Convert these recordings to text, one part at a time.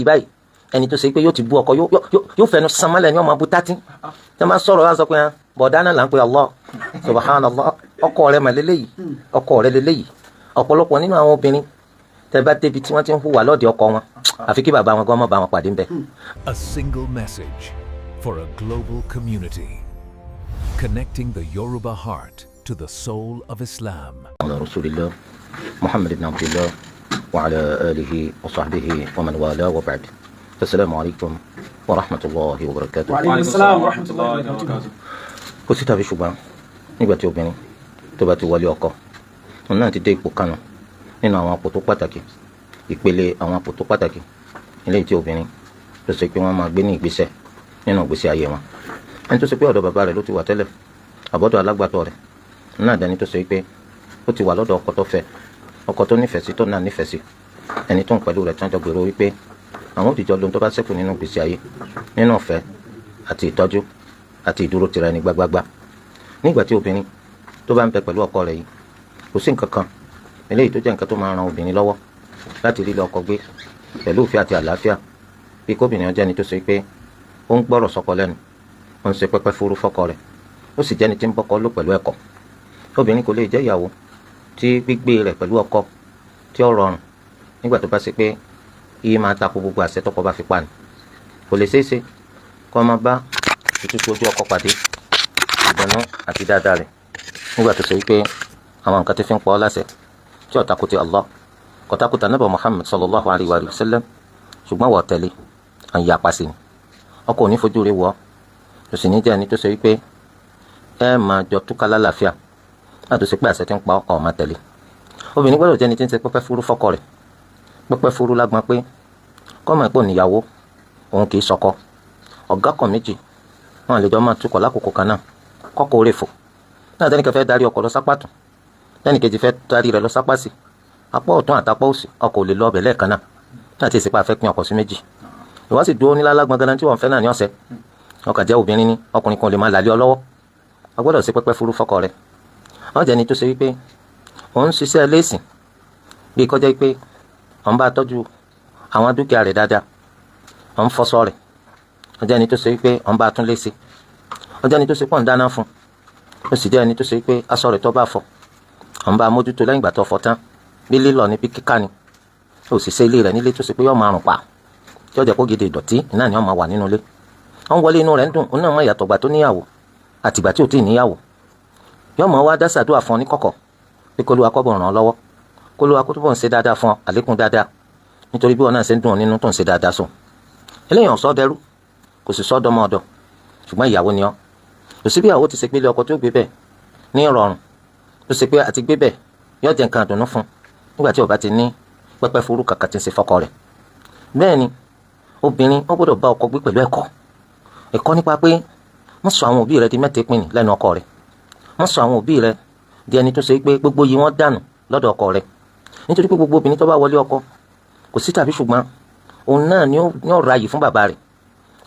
Báyìí, ẹni tó ṣe pé yóò ti bú ọkọ, yóò fẹnu sanmọ́lẹ̀ ní ọmọ abu tátí tí wọ́n máa sọ̀rọ̀ wá sọ pé bọ̀dá náà là ń pe Allah subhanallah. Ọkọ rẹ̀ mà lélẹ́yìí, ọkọ rẹ̀ lélẹ́yìí. Ọ̀pọ̀lọpọ̀ nínú àwọn obìnrin, tẹ́ bá débi tí wọ́n ti ń hùwà lọ́ọ̀dẹ̀ ọkọ wọn, àfi kí bàbá wọn gan má bá wọn pàdé ńbẹ̀. A single message for a global community. Connecting the Yoruba heart to the soul of Islam. على رسول الله محمد بن عبد الله وعلى آله وصحبه ومن والاه وبعد، السلام عليكم ورحمة الله وبركاته. وعليكم السلام ورحمة الله وبركاته. Kò sí tàbí ṣùgbọ́n, nígbà tí obìnrin tó bá ti wọlé ọkọ, òun náà ti dé ipò kanu nínú àwọn ipò tó pàtàkì, ìpele àwọn ipò tó pàtàkì eléyìí tí obìnrin tó ṣe pé wọ́n máa gbé ní ìgbésẹ̀ nínú ìgbésí ayé wọn. Ẹni tó ṣe pé ọ̀dọ̀ bàbá rẹ̀ ló ti wà tẹ́lẹ̀, àbọ̀dọ̀ alágbàtọ́ rẹ̀, náà dẹni tó ṣe pé ó ti wà lọ́dọ̀ ọkọ tó fẹ́, ọkọ tó nífẹ̀ẹ́ sí, tó náà nífẹ̀ẹ́ sí, ẹni tó ń pẹ̀lú rẹ̀ tí wọ́n jọ gbèrò wípé àwọn òdìjọ́ lóhun tó bá ṣẹ́kù nínú ìgbésí ayé, nínú ìfẹ́ àti ìtọ́jú àti ìdúró tira ẹni gbágbágbá. Nígbà tí obìnrin tó bá ń bẹ pẹ̀lú ọkọ rẹ̀ yìí, kò sí nǹkan kan eléyìí tó jẹ́ nǹkan tó máa ran obìnrin lọ́wọ́ láti rí ilé ọkọ gbé pẹ̀lú ìfẹ́ àti àlàáfíà bí kóbìnrin ọjọ́ ẹni tó ṣe pé ó ń gbọ́rọ̀ sọ́kọ lẹ́nu, ó ń ṣe pẹ́pẹ́ fúrú fọ́kọ rẹ̀, ó sì jẹ́ni tí ń bọ́kọ lò pẹ̀lú ẹ̀kọ́. Obìnrin kò lè jẹ́ ìyàwó tí gbígbé rẹ̀ pẹ̀lú ọkọ tí ó rọrùn nígbà tó bá ṣe pé iye máa tako gbogbo àṣẹ tọkọ bá fi pa ni. Kò lè ṣeé ṣe kó máa bá ìtútù ojú ọkọ pàdé, ìdùnnú àti dáadáa rẹ̀, nígbà tó ṣe wípé àwọn nǹkan tí fi ń pọ̀ ọ́ láṣẹ tí ó tako ti Allah, kò tako ti Ànábì Muhammad sallallahu alayhi wa sallam, ṣùgbọ́n wọ́n tẹ̀lé à ń yapa sí ni, ọkọ ò ní fojú rẹ̀ wọ́, kò sì ní jẹ́ ẹni tó ṣe wípé ẹ máa jọ túká lálàáfíà láti ṣe pé àṣẹ tí ń pa ọ̀ máa tẹ̀lé. Obìnrin gbọ́dọ̀ jẹ́ ẹni tí ń ṣe pẹ́pẹ́ fúrú fọ́kọ rẹ̀, pẹ́pẹ́ fúrú lágbọ́n pé kọ́mọ̀ ìpò níyàwó òun kì í sọkọ ọ̀gá kan méjì wọn lè jọ máa tukọ̀ lákòókò kan náà kọ́kọ́ orí fò náà. Tẹ́nìkan fẹ́ darí ọkọ̀ lọ sápá tún, tẹ́nìkejì fẹ́ darí rẹ̀ lọ sápá sí, apá ọ̀tún àtàpá òsì, ọkọ̀ ò lè lọ ọbẹ̀ lẹ́ẹ̀kan náà. Náà tí ìsìnkú àfẹ́ pín ọkọ̀ sí méjì, ìwọ́n sì dúró nílá lágbọ̀n tí wọ́n fẹ́ náà ní ọ̀sẹ̀. Ọkàn jẹ́ obìnrin ní ọkùnrin kan lè máa làlẹ́ ọ lọ́wọ́. A gbọ́dọ̀ ṣe pẹ́pẹ́ fúrú fọ́kọ rẹ̀. Wọ́n jẹ́ ni tó ṣe wípé òun ń ṣiṣẹ́ lẹ́sìn bíi kọjá wípé òun bá tọ́jú àwọn dúkìá rẹ̀ dáadáa, òun fọṣọ rẹ̀. Wọ́n jẹ́ ni tó ṣe wípé òun bá tún léṣe. Wọ́n jẹ́ ni tó ṣe pọ̀ ń dáná fún. Ó sì jẹ́ ẹni tó ṣe wípé aṣọ rẹ̀ tó bá fọ̀, òun bá mójútó lẹ́yìn ìgbà tó fọ̀ tán, bí lílọ̀ ní bí kíká ni. Ó sì ṣe ilé rẹ̀ nílé tó ṣe pé yóò máa rùn pa, tí ó jẹ́ kó gidi ìdọ̀tí iná ni wọ́n máa wà nínú ilé. Wọ́n wọlé, inú rẹ̀ ń dùn. Òun náà mọ ìyàtọ̀ gbà tó níyàwó àtìgbà tí ò tí ì níyàwó. Yóò mọ̀ wá dásàdúrà fún ọ ní kọ̀kọ̀ pé kó Olúwa kó bọ̀ ràn ọ́ lọ́wọ́, kó Olúwa kó túbọ̀ ń ṣe dáadáa fún ọ, àlékún dáadáa, nítorí bí wọn náà ṣe ń dùn ọ́ nínú tó ń ṣe dáadáa sùn. Eléyìí ọ̀sọ́ dẹrú, kò sì sọ́ dọmọ ọ̀dọ̀, ṣùgbọ́n ìyàwó ni ọ́. Kò sí bí ìyàwó ti ṣe gbélé ọkọ tó gbé bẹ́ẹ̀ ní ìrọ̀rùn tó ṣe pé àti gbé bẹ́ẹ̀ yóò jẹ́ nǹkan àdùnnú fún nígbà tí ó bá ti ní pẹ́pẹ́ fúrú kàkà tí ń ṣe fọ́kọ rẹ̀. Bẹ́ẹ̀ ni obìnrin ó gbọ́dọ̀ bá ọkọ gbé pẹ̀lú ẹ̀kọ́, ẹ̀kọ́ nípa pé wọ́n sọ àwọn òbí rẹ̀ di mẹ́tẹ̀ẹ́ pín lẹ́nu ọkọ rẹ̀, wọ́n sọ àwọn òbí rẹ̀ di ẹni tó ṣe pé gbogbo yìí wọ́n dànù lọ́dọ̀ ọkọ rẹ̀. Nítorí pé gbogbo obìnrin tó bá wọlé ọkọ, kò sí tàbí ṣùgbọ́n, òun náà ni ó ra yìí fún bàbá rẹ̀,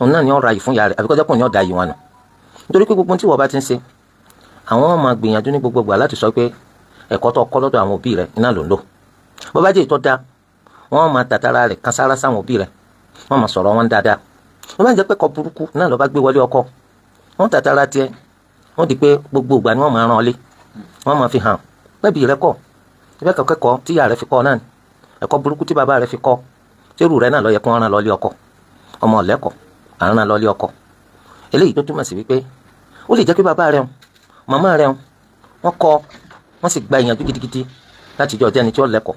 òun náà ni ó ra yìí fún ìyá rẹ̀, àbí kọjá pọ̀ ní ọ̀dà yìí wọn nù. Nítorí pé gbogbo tí wọ́n bá ti ń ṣe, àwọn máa gbìyànjú ní gbogbo ìgbà láti sọ pé ẹ̀kọ́ tó kọ́ lọ́dọ̀ àwọn òbí rẹ̀ iná ló ń lò. Bó bá jẹ́ ìtọ́ da, wọ́n máa tàtàrà rẹ̀ kan sára sáwọn òbí rẹ̀, wọ́n máa sọ̀rọ̀ wọn dáadáa. Wọ́n bá jẹ́ pé ẹ̀kọ́ burúkú náà ló bá gbé wọlé ọkọ, wọ́n tàtàrà tiẹ̀, wọ́n di pé gbogbo ìgbà ni wọ́n máa rán ọ lé, wọ́n máa fi hàn pẹ́bí rẹ kọ́ ibẹ̀ kẹ́kọ̀ọ́ tí ìyá rẹ fi kọ́ náà ni, ẹ̀kọ́ burúkú tí bàbá rẹ fi kọ́ tẹ́rù rẹ náà ló yẹ kí wọ́n rán lọ lé ọkọ. Ọmọ ọ̀lẹ́kọ̀ọ́ à ń rán lọ lé ọkọ. Eléyìí tó túmọ̀ sí wípé ó lè jẹ́ pé bàbá rẹ ń màmá rẹ ń wọ́n kọ́, wọ́n sì gba ìyànjú gidigidi láti jọ jẹ́ni tí ó lẹ́kọ̀ọ́,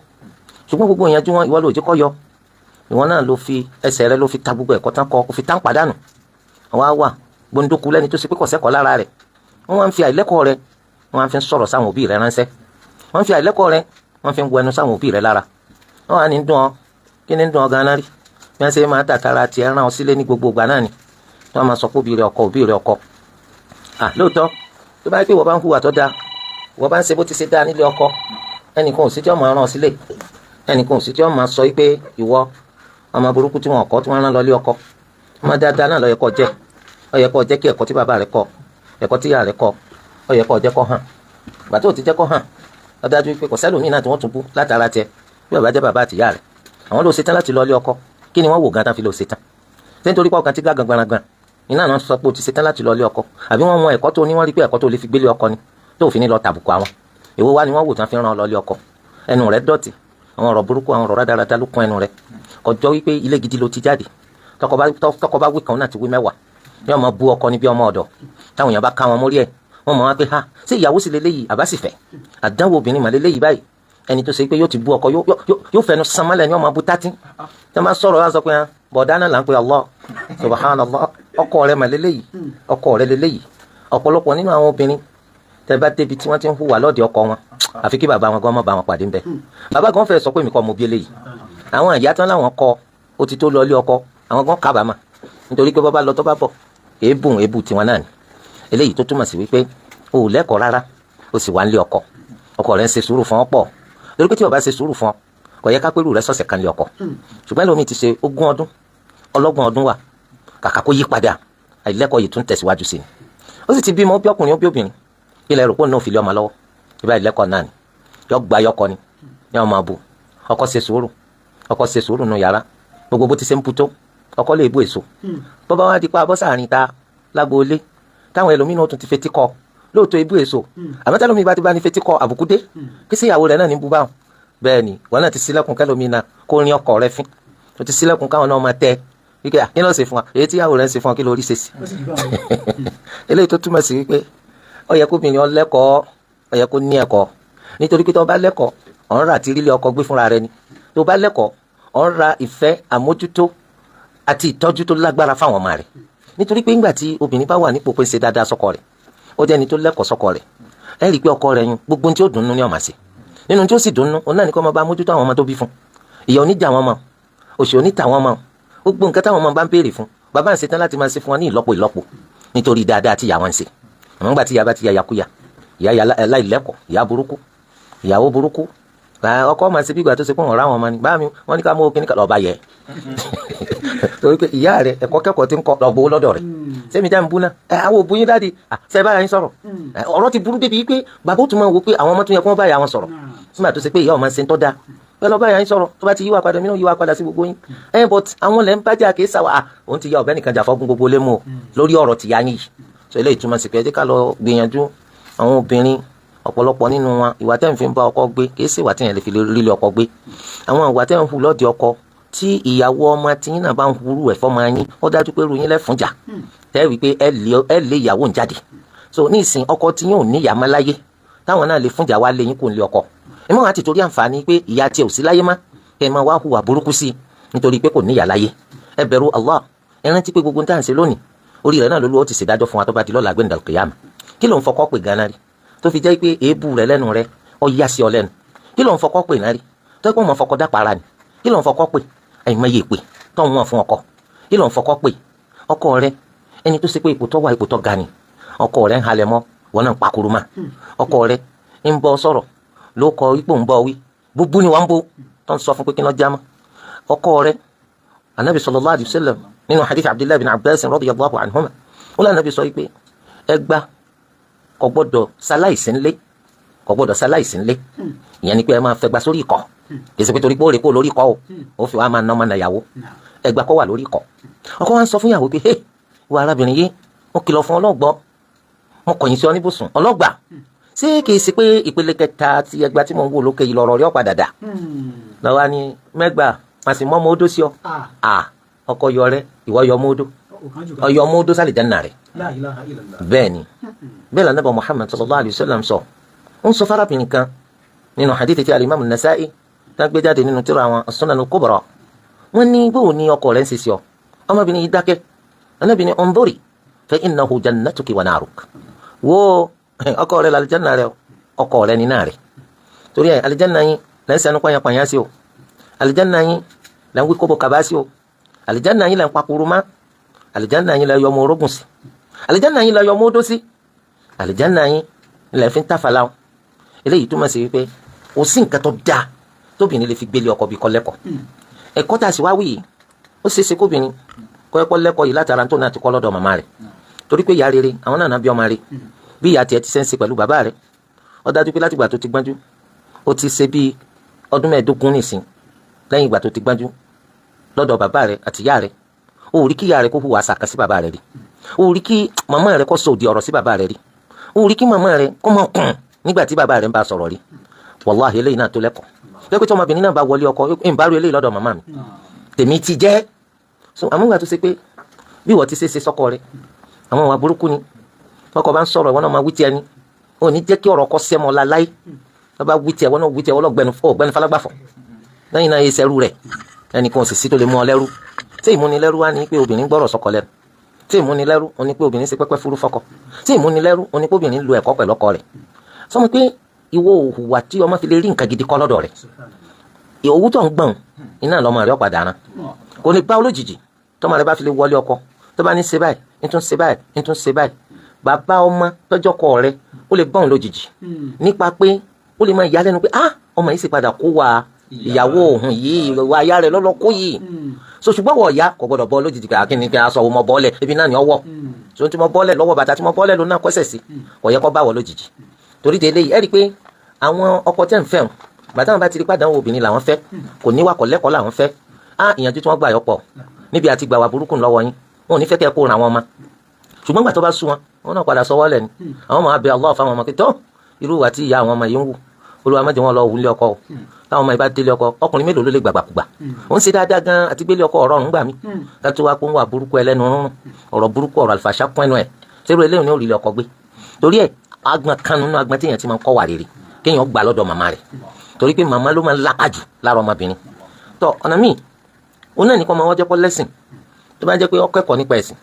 ṣùgbọ́n gbogbo ìyànjú wọn, ìwọ ló jẹ́ kó yọ. Ìwọ náà ló fi ẹsẹ̀ rẹ ló fi ta gbogbo ẹ̀kọ́ tán kọ́, ó fi tán pàdánù. Àwọn á wà gbóńdókú lẹ́ni tó ṣe pé kò sẹ́kọ̀ọ́ lára rẹ̀. Wọ́n wá ń fi àìlẹ́kọ̀ọ́ rẹ̀, wọ́n wá fi ń sọ̀rọ̀ sáwọn òbí rẹ̀ ránṣẹ́. Wọ́n fi àìlẹ́kọ̀ọ́ rẹ̀, wọ́n fi ń wẹnu sáwọn òbí rẹ̀ lára. Wọ́n wá ní dùn ọ́. Kí ni dùn ọ́ ganan rí? Bí wọ́n ṣe máa tàtàrà tiẹ̀ rán ọ sílé ní gbogbo ìgbà náà ni wọ́n máa sọ pé òbí rẹ̀ ọkọ, òbí rẹ̀ ọkọ. À lóòótọ́, tó bá yẹ pé wọ́n bá ń hùwà tó dáa, wọ́n bá ń ṣe bó ti ṣe dáa nílé ọkọ, ẹnìkan ò sí tí wọ́n máa rán ọ sílé, ẹnìkan ò sí tí wọ́n máa sọ pé ìwọ ọmọ burúkú tí wọ́n kọ́ tí wọ́n rán lọ lé ọkọ. Ọmọ dáadáa náà ló yẹ kó jẹ́. Ó yẹ kó jẹ́ kí ẹ̀kọ́ tí bàbá rẹ̀ kọ́, ẹ̀kọ́ tí ìyá rẹ̀ kọ́, ó yẹ kó jẹ́ kó hàn. Ìgbà tó ti jẹ́ kó hàn, ó dájú pé kò sẹ́lòmíì náà tí wọ́n tún bú látara tiẹ̀ bí bàbá jẹ́ bàbá àtìyá rẹ̀. Àwọn ló ṣetán láti lọ ilé ọkọ. Kí ni wọ́n wò gan tán fi lọ ṣetán? Ṣé nítorí pé ọkàn ti gàgàn gbanagan iná náà sọ pé o ti ṣetán láti lọ ilé ọkọ, àbí wọ́n mọ ẹ̀kọ́ tó ní, wọ́n rí pé ẹ̀kọ́ tó lè fi gbélé ọkọ ni tó fi ní lọ tàbùkù àwọn? Èwo wá ni wọ́n wò tán fi ràn ọ́ lọ ilé ọkọ? Ẹnu rẹ̀ dọ̀tí, àwọn ọ̀rọ̀ burúkú, àwọn ọ̀rọ̀ rádaràda ló kún ẹnu rẹ̀. Kọjọ́ wípé ilé gidi ló ti jáde. Tọkọ bá wí kan náà ti wí mẹ́wàá, yóò máa bú ọkọ ní bí ọmọ ọ̀dọ̀. Táwọn èèyàn bá ká wọn mórí ẹ̀, wọ́n mọ̀ wá pé ha, ṣé ìyàwó sì leléyìí àbá sì fẹ́ àdánwò obìnrin mà leléyìí báyìí? Ẹni tó ṣe pé yóò ti bú ọkọ, yóò fẹnu sanmọ́lẹ̀ ni wọ́n máa bú tátí tí wọ́n bá sọ̀rọ̀ wá sọ pé bọ̀dá náà là ń pe Allah subhanallah. Ọkọ rẹ̀ mà leléyìí, ọkọ rẹ̀ leléyìí. Ọ̀pọ̀lọpọ̀ nínú àwọn obìnrin tẹ́ bá débi tí wọ́n ti ń hùwà lọ́ọ̀dẹ̀ ọkọ wọn, àfi kí bàbá wọn gan má bá wọn pàdé ńbẹ̀. Bàbá gan fẹ́ sọ pé mi kọ́ mo bí eléyìí. Àwọn ìyá tán láwọn kọ ó ti tó lọ ilé ọkọ, àwọn gan kábàámà, nítorí pé bọ́bá lọ tó bá bọ̀, èébù èébù tiwọn náà ni. Eléyìí tó túmọ̀ sí wípé o ò lẹ́kọ̀ọ́ rárá, o sì wá ń lé ọkọ. Ọkọ rẹ̀ ń ṣe sùúrù fún ọ pọ̀, torí pé tí o bá ṣe sùúrù fún ọ, kò yẹ ká pẹ́rù rẹ sọ̀sẹ̀ kan lé ọkọ. Ṣùgbọ́n ẹlòmíì ti ṣe 20 ọdún, 30 ọdún wà, kàkà kó yí padà, àìlẹ́kọ̀ọ́ yìí tún tẹ̀síwájú sí ni. Ó sì ti bímọ, bí ọkùnrin, ó bí obìnrin. Ilẹ̀ rò pé òun náà fi lé ọmọ lọ́wọ́ ìbá ìlẹ́kọ̀ọ́ náà ni yọ gba yọkọ ni ní ọmọ àbò. Ọkọ ṣe sùúrù, ọkọ ṣe sùúrù nù yàrá gbogbo bó ti ṣe ń putó, ọkọ lè bú èso. Bọ́bá wá di pa abọ́ sàárín ta lágboolé, táwọn ẹlòmíràn tún ti fetí kọ lóòótọ́ ibú èso, àmọ́ tẹ́lómi bá ti bá ní fetí kọ àbùkù dé kí sí ìyàwó rẹ̀ náà ní bú báwọn. Bẹ́ẹ̀ ni wọn náà ti sílẹ̀kùn kẹlòmíì náà kó rin ọkọ rẹ̀ fín, ó ti sílẹ̀kùn káwọn náà máa tẹ wípé kí ló ṣe fún wa? Èyí tí ìyàwó rẹ̀ ń ṣe fún wa, kí ló rí ṣe sí? Eléyìí tó túmọ̀ sí wípé ó yẹ kóbìnrin ó lẹ́kọ̀ọ́, ó yẹ kó ní ẹ̀kọ́, nítorí pé tó bá lẹ́kọ̀ọ́, ọ̀ ń rà tí rílé ọkọ gbé fúnra rẹ̀ ni. Tó bá lẹ́kọ̀ọ́, ọ̀ ń ra ìfẹ́, àmójútó àti ìtọ́jú tó lágbára fáwọn ọmọ rẹ̀, nítorí pé ńgbà tí obìnrin bá wà nípò pé ń ṣe dáadáa sọ́kọ rẹ̀, ó jẹ́ ẹni tó lẹ́kọ̀ọ́ sọ́kọ rẹ̀, ẹ rí i pé ọkọ rẹ̀ yún gbogbo tí ó dùnnú ní ọ̀mà sí nínú tí ó sì dùnnú òun náà ní kó máa bá mójútó àwọn ọmọ tó bí fún. Ìyà oníjà wọn mọ, òṣì oníta wọn mọ, gbogbo nǹkan táwọn ọmọ bá ń béèrè fún, bàbá ń ṣetán láti máa ṣe fún wọn ní ìlọ́po ìlọ́po, nítorí dáadáa tí ìyá wọn ń ṣe. Àmọ́ ńgbà tí ìyá bá ti ya yakuya, ìyá ya aláìlẹ́kọ̀ọ́, ìyá burúkú, ìyàwó burúkú, ọkọ máa ṣe bí ìgbà tó ṣe pé wọn rà wọn ọmọ ni báà mi wọn ní ká mú kíní ká lọ́ọ́ bá yẹ, torí pé ìyá rẹ ẹ̀kọ́ kẹ́kọ̀ọ́ ti ń kọ́ lọ gbowó lọ́dọ̀ rẹ̀. Sẹ́mi dá ń bú náà ẹ àwọn òbú yín dáàdi ṣe báyà yín sọ̀rọ̀. Ọ̀rọ̀ ti burú débi pé bàbá ó tún máa wò pé àwọn ọmọ tún yẹ kó wọ́n báyà wọn sọ̀rọ̀, nígbà tó ṣe pé ìyá ọmọ ṣe ń tọ́ da ẹ lọ báyà yín sọ̀rọ̀, tó bá ti yíwà padà, mí náà yíwà padà sí gbogbo yín ẹ. But àwọn lẹ́ ń bájà kì í sàwà, òun ti ya ọ̀bẹ nìkan jà fọ́gun gbogbo lé mú o lórí ọ̀rọ̀ tìyá yín yìí. So eléyìí túmọ̀ sí pé ẹ jẹ́ ká lọ gbìyànjú. Àwọn obìnrin, ọ̀pọ̀lọpọ̀ nínú wọn, ìwà tẹ́ ń fi bá ọkọ gbé kìí ṣe ìwà tí yẹn lè fi rílé ọkọ gbé. Àwọn ìwà tẹ́ ń hu lọ́ọ̀dì ọkọ, tí ìyàwó ọmọ tí yín náà bá ń hurú ẹ̀ fọ́mọ yín, ó dájú pé ru yín lẹ́fun jà tẹ́ wí pé ẹ lé ìyàwó ń jáde. So ní ìsìn, ọkọ tí yín ò ní ìyá má láyé táwọn náà lè fúnjà wá lé yín kò ń lé ọkọ. Ẹ mọ̀ wá ti torí àǹfààní pé ìyá tiẹ̀ ò sí láyé má, kẹ́ ẹ máa wá hùwà burúkú sí i nítorí pé kò ní ìyá láyé. Ẹ bẹ̀rù Allah. Ẹ rántí pé gbogbo ń tà ń ṣe lónìí, orí rẹ̀ náà ló ló ti ṣèdájọ́ fún wa tó bá di lọ́la gbẹ̀ndà kìyàmù. Kí ló ń fọkọ́ pè ganan rí tó fi jẹ́ pé èébú rẹ̀ lẹ́nu rẹ̀ ọ yá sí ọ lẹ́nu? Kí ló ń fọkọ́ pè náà rí tó pé wọ́n fọkọ́ dápara ni? Kí ló ń fọkọ́ pè? Àìmọye pè tó ń wọ̀n fún ọkọ. Kí ló ń fọkọ́ pè? Ọkọ rẹ̀, ẹni tó ṣe pé ipò tó wà, ipò tó ga ni. Ọkọ rẹ̀ ń halẹ̀ mọ́ wọn náà, ń pakuru mà. Ọkọ rẹ̀ ń bọ́ sọ̀rọ̀ ló kọ ipò ń bọ́ wí búbú ni wọ́n ń bó tó ń sọ fún pé kí ló já mọ́ ọkọ rẹ̀. Anabi sallallahu alayhi wa sallam, nínú hadith Abdullahi bin Abbas radiyallahu anhuma, ó lànà bí sọ pé ẹgbà kò gbọ́dọ̀ ṣaláìsí ńlé, kò gbọ́dọ̀ ṣaláìsí ńlé. Ìyẹn ni pé ẹ máa fẹgbà sórí ìkọ́, kì í ṣe pé torí pé ó rè kó lórí ìkọ́ o, ó fi wá máa ná ọmọ nàyàwó. Ẹgbà kọ́ wà lórí ìkọ́. Ọkọ wa ń sọ fún ìyàwó pé, hey, ìwà arábìnrin yìí, mo kìlọ̀ fún ọlọ́gbọ́n, mo kọ̀yìn sí ọ níbùsùn ọlọ́gbà. Ṣé kìí ṣe pé ìpele kẹta ti ẹgbà tí mo ń wò lókè yìí lọ́rọ̀ rí ọ̀padà dà lọ́wọ́ ni mẹ́gbà màsí mọ́ ọmọ odó sí ọ? Ọkọ yọ rẹ, ìwọ yọ ọmọ odó, ọyọ ọmọ odó sálì jẹ́ nà rẹ̀. Bẹ́ẹ̀ ni, bẹ́ẹ̀ lànà bá Muhammad sallallahu alayhi wa sallam sọ, ó ń sọ fárábìnrin kan nínú hadith tí alimami Nasa'i tá gbé jáde nínú tírà àwọn As-Sunan al-Kubra. Wọ́n ní bóun ní ọkọ rẹ̀ ń ṣe sí ọ? Ọmọbìnrin yìí dákẹ́. Anábìnrin, unzuri fa innahu jannatuki wa naruk. Wo ọkọ rẹ̀ làlìjáná rẹ̀, ọkọ rẹ̀ ní náà rẹ̀. Torí ẹ, àlìjáná yín lẹ́ ń sẹ́nu pàyàpàyà sí o, àlìjáná yín lẹ́ ń wí kóbó kaba sí o, àlìjáná yín lẹ́ ń pakuru má, àlìjáná yín lẹ́ yọ ọmọ orógùn sí, àlìjáná yín lẹ́ yọ ọmọ odó sí, àlìjáná yín lẹ́ fi ń tàfàlà o. Eléyìí túmọ̀ sí wípé kò sí nǹkan tó dáa tóbìnrin lè fi gbélé ọkọ bí kọ́ lẹ́kọ̀ọ́. Ẹ̀kọ́ tá a sì wá wí yìí, ó ṣeé ṣe kóbìnrin kọ́ ẹ̀kọ́ lẹ́kọ̀ọ́ yìí látara tó náà ti kọ́ lọ́dọ̀ màmá rẹ̀, torí pé ìyá rere àwọn náà bí ọmọ rẹ̀. Bí ìyá tiẹ̀ ti ṣe ń ṣe pẹ̀lú bàbá rẹ̀, ó dájú pé látìgbà tó ti gbọ́njú, ó ti ṣe bí ọdún 15 nìsín lẹ́yìn ìgbà tó ti gbọ́njú. Lọ́dọ̀ bàbá rẹ àti ìyá rẹ, o ò rí kí ìyá rẹ kó hùwà àṣàkà sí bàbá rẹ rí, o ò rí kí màmá rẹ kó sọ òdì ọ̀rọ̀ sí bàbá rẹ rí, o ò rí kí màmá rẹ kó máa kùn nígbà tí bàbá rẹ ń bá sọ̀rọ̀ rí. Wàláhì, eléyìí náà tó lẹ́kọ̀ọ́ pé tí ọmọbìnrin náà bá wọlé ọkọ, ń bá rí eléyìí lọ́dọ̀ màmá mi, tèmi ti jẹ́. So àmúgbà tó ṣe pé bí ìwọ ti ṣe ṣe sọ́kọ rẹ, àwọn ìwà burúkú ni. Tọkọ bá ń sọ̀rọ̀, ìwọ náà máa wí tiẹ̀ ni. Ò ní jẹ́ kí ọ̀rọ̀ kọ́ sẹ́mọ́ láláì. Wọ́n bá wí tiẹ̀, wọ́n náà wí tiẹ̀. Wọ́n lọ́gbẹ́nu ọ̀gbẹ́ni falágbàfọ̀ lẹ́yìn náà, ẹsẹ̀ rẹ̀ ẹnìkan sì sí tó lè mú ọ lẹ́rú. Tí ìmúnilẹ́rú wá ní pé obìnrin gbọ́rọ̀ sọ́kọ lẹ́nu, tí ìmúnilẹ́rú ó ní pé obìnrin ṣe pẹ́pẹ́ fúrú fọ́kọ, tí ìmúnilẹ́rú ó ní pé obìnrin lu ẹ̀kọ́ pẹ̀lú ọkọ rẹ̀, sọmọ pé ìwọ òhùwà tí ọmọ fi lè rí nǹkan gidi kọ́ lọ́dọ̀ rẹ̀, owó tó ń gbọ̀n iná lọ́mọ rẹ̀ ọ̀padà rán, kò ní bá olójijì. Tọ́mọ rẹ̀ bá fi lè wọlé ọkọ, tó bá ní ṣe báyìí, ní tún ṣe báyìí, ní tún ṣe báyìí, bàbá ọmọ tọ́jọ́ kọ rẹ̀, ó lè bọ́ọ̀n lójijì nípa pé ó lè máa yà lẹ́nu pé, "Ah, ọmọ yìí sì padà kó wa ìyàwó òun yìí, wa aya rẹ̀ lọ́lọ́ kó yìí." So ṣùgbọ́n wọ̀ ya kò gbọ́dọ̀ bọ́ lójijì pé akíní kí aṣọ wo mọ bọ́ọ̀lẹ̀, ebi náà ni ọwọ́ so tí mo bọ́ọ̀lẹ̀ lọ́wọ́, bàtà tí mo bọ́ọ̀lẹ̀ ló náà kọ́sẹ̀ sí, kò yẹ kó bá wọ lójijì. Torí de eléyìí, ẹ rí i pé àwọn ọkọ tẹ́ ń fẹ́ wọn, bàtà wọn bá ti rí pàdánù, obìnrin làwọn fẹ́, kò níwà, kò lẹ́kọ̀ọ́ làwọn fẹ́. Á ìyànjú tí wọ́n gbà yọ pọ̀ níbi àti gbà wà burúkú lọ́wọ́ yín, wọn ò ní fẹ́ kẹ́ kó ran àwọn ọmọ. Ṣùgbọ́n gbà tó bá sú wọn, wọn náà padà sọwọ́ lẹ̀ ni. Àwọn ọmọ abẹ Allah fáwọn ọmọ pé tó irú ìwà tí ìyá àwọn ọmọ yìí ń wù, Olúwa má jẹ́ wọn lọ wù nílé ọkọ o. Táwọn ọmọ yìí bá délé ọkọ, ọkùnrin mélòó ló lè gbàgbàkúgbà? Ó ń ṣe dáadáa gan àti gbélé ọkọ ọ̀rọ̀ ọ̀run gbà mí ká tó wá pé ń wà burúkú, ẹlẹ́nu rúnrún, ọ̀rọ̀ burúkú, ọ̀rọ̀ àlùfàṣà kún ẹnu ẹ̀. Ṣerú eléyìí ní òrìlé ọkọ gbé? Torí ẹ̀, agbọn kan nínú agbọn téèyàn ti máa ń kọ́ wà rere, kéèyàn gbà lọ́dọ̀ màmá rẹ̀, torí pé màmá ló máa ń lápá jù lára ọmọbìnrin. Tó ọ̀nà míì, òun náà ní kọ́ máa wọ́n jẹ́ kọ́ lẹ́sìn. Tó bá jẹ́ pé ó kẹ́kọ̀ọ́ nípa ẹ̀sìn,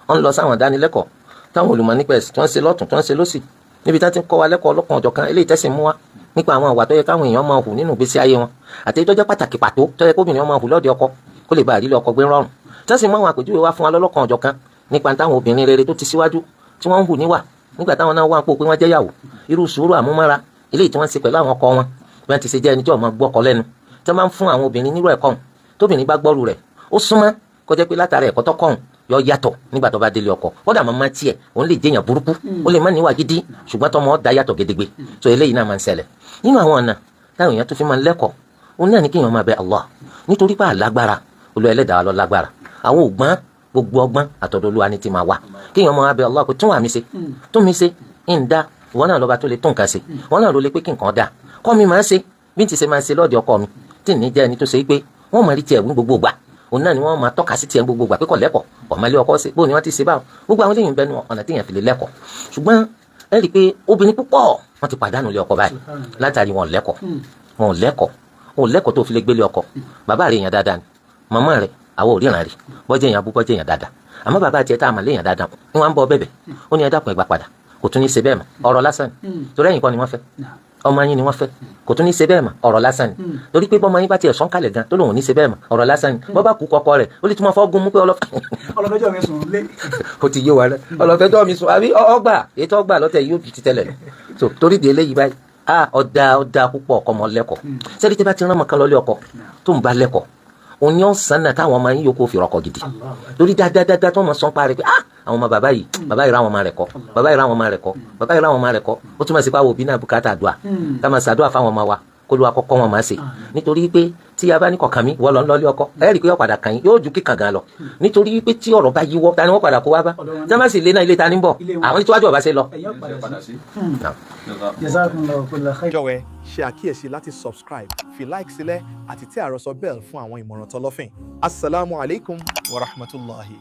ó ń lọ sáwọn ìdánilẹ́kọ̀ọ́ táwọn olùmọ̀ nípa ẹ̀sìn tí wọ́n ń ṣe lọ́tùn, tí wọ́n ń ṣe lọ́sì, níbi tí wọ́n ti ń kọ́ wa lẹ́kọ̀ọ́ ọlọ́kan ọ̀jọ̀kan, eléyìí tẹ́sìn mú wa nípa àwọn àwà tó yẹ káwọn èèyàn máa hù nínú ìgbésí ayé wọn, àti èyí tó jẹ́ pàtàkì pàtó tó yẹ kóbìnrin máa hù lọ́dẹ ọkọ kó lè bá àrílé ọkọ gbé rọrùn, tí wọ́n sì mú àwọn àpèjúwe wá fún wa lọ́lọ́kan ọ̀jọ̀kan nípa táwọn obìnrin rere tó ti síwájú tí wọ́n ń hù níwà nígbà táwọn náà wà ń pò pé wọ́n jẹ́ yàwó, irú sùúrù àmúmára eléyìí tí wọ́n ń ṣe pẹ̀lú àwọn ọkọ wọn, bí wọ́n ti ṣe jẹ́ ẹni tí ó máa gbọ́kọ lẹ́nu, tí wọ́n máa ń fún àwọn obìnrin nírú ẹ̀kọ́ hùn. Tóbìnrin bá gbọ́rù rẹ̀, ó súnmọ́ kó jẹ́ pé látara ẹ̀kọ́ tó kọ́ hùn, yọ yàtọ̀ nígbà tó bá délé ọkọ. Kódà màmá tiẹ̀, òun lè jẹ́yàn burúkú, ó lè má níwà gidi, ṣùgbọ́n tọmọ da yàtọ̀ gedegbe. So eléyìí náà máa ń ṣẹlẹ̀. Nínú àwọn ọ̀nà táwọn èèyàn tó fi máa ń lẹ́kọ̀ọ́, òun náà ní kéèyàn máa bẹ Allah, nítorí pé àlágbára, Olúwa ẹlẹ́dàá ló lágbára. Àwọn ògbọ́n, gbogbo ọgbọ́n àtọ̀dọ̀ Olúwa ní ti máa wà. Kéèyàn máa bẹ Allah pé, "Tún wà mí ṣe, tún mi ṣe, ń dá ìwọ náà lọ́ba tó lè tún nǹkan ṣe, ìwọ náà ló lè pé kí nǹkan dá, kọ́ mi máa ṣe bí n ti ṣe máa ṣe lọ́ọ̀dẹ̀ ọkọ mi, tí ní jẹ́ ẹni tó ṣe pé wọ́n máa rí tiẹ̀ ní gbogbo gbà, òun náà ni wọ́n máa tọ́ka sí tiẹ̀ ní gbogbo gbà pé kò lẹ́kọ̀ọ́, ọ̀mọlé ọkọ ṣe bóun ni wọ́n ti ṣe báwọn." Gbogbo àwọn eléyìí ń bẹnu ọ̀nà téèyàn fi lè lẹ́kọ̀ọ́. Ṣùgbọ́n ẹ rí i pé obìnrin púpọ̀ wọ́n ti pàdánù ilé ọkọ báyìí látàrí wọn lẹ́kọ̀ọ́, wọn lẹ́kọ̀ọ́, wọn lẹ́kọ̀ọ́ tó fi lè gbélé ọkọ. Bàbá rẹ̀ èèyàn dáadáa ni, màmá rẹ̀ àwọn ò ríran rí, bọ́jẹ́ èèyàn abú, bọ́jẹ́ èèyàn dáadáa. Àmọ́ bàbá tiẹ̀ tá a mà léèyàn dáadáa ni wọ́n á ń bọ́ bẹ̀bẹ̀, ó ní, "Ẹ dákun, ẹ gbà padà, kò tún ní ṣe bẹ́ẹ̀ mọ́." Ọ̀rọ̀ lásán ni, torí ẹ̀yin kọ́ ni wọ́n fẹ́, ọmọ yín ni wọ́n fẹ́. Kò tún ní ṣe bẹ́ẹ̀ mọ́, ọ̀rọ̀ lásán ni, torí pé bọ́mọ yín bá tiẹ̀ sọ́n kalẹ̀ gan tó lòun ò ní ṣe bẹ́ẹ̀ mọ́, ọ̀rọ̀ lásán ni. Bọ́ bá kú kọ́kọ́ rẹ̀, ó lè tún máa fọ́ gun mú pé ọlọ́fẹ́ Ọlọ́fẹ́jọ́ mi sùn lé. Ó ti yé wa rẹ, ọlọ́fẹ́jọ́ mi sùn àbí ọgbà ètò ọgbà lọ́tẹ̀ yóò ti tẹ́lẹ̀ lọ. So torí di eléyìí báyìí, a ọ̀dà ọ̀dà púpọ̀ ọkọ mọ lẹ́kọ̀ọ́. Sẹ́ni tí bá ti rán ọmọ kan lọ́lé ọkọ tó ń bá lẹ́kọ̀ọ́, òní ọ̀sán náà táwọn ọmọ yín yòókù fi rọkọ̀ gidi, torí dáadáa tó mọ̀ sọ́n parí pé, "Ah, àwọn ọmọ bàbá yìí, bàbá yìí ráwọn ọmọ rẹ̀ kọ́, bàbá yìí ráwọn ọmọ rẹ̀ kọ́, bàbá yìí ráwọn ọmọ rẹ̀ kọ́." Ó túmọ̀ sí pé àwọn òbí náà bùkátà àdúrà, ká máa ṣàdúrà fáwọn ọmọ wa kó ló wa kọ́kọ́ wọn máa ṣe, nítorí pé tí a bá ní kọ̀ọ̀kan mi wọ́n lọ ń lọ́lé ọkọ, ẹ rí i pé yóò padà kàn yín, yóò ju kíkàn gan lọ, nítorí pé tí ọ̀rọ̀ bá yíwọ́, ta ni wọ́n padà kó wá bá? Tí wọ́n bá sì lé náà, ilé ta ní bọ̀? Àwọn tí wájú ọba ṣe lọ. Ẹ̀yìn padà sí. Jazakumullahu kulla khair. Jọ̀wọ́ ẹ ṣe àkíyèsí láti subscribe, fi like sílẹ̀ àti tẹ àròsọ bell fún àwọn ìmọ̀ràn tọlọ́fìn. Asalaamu alaykum wa rahmatulahi.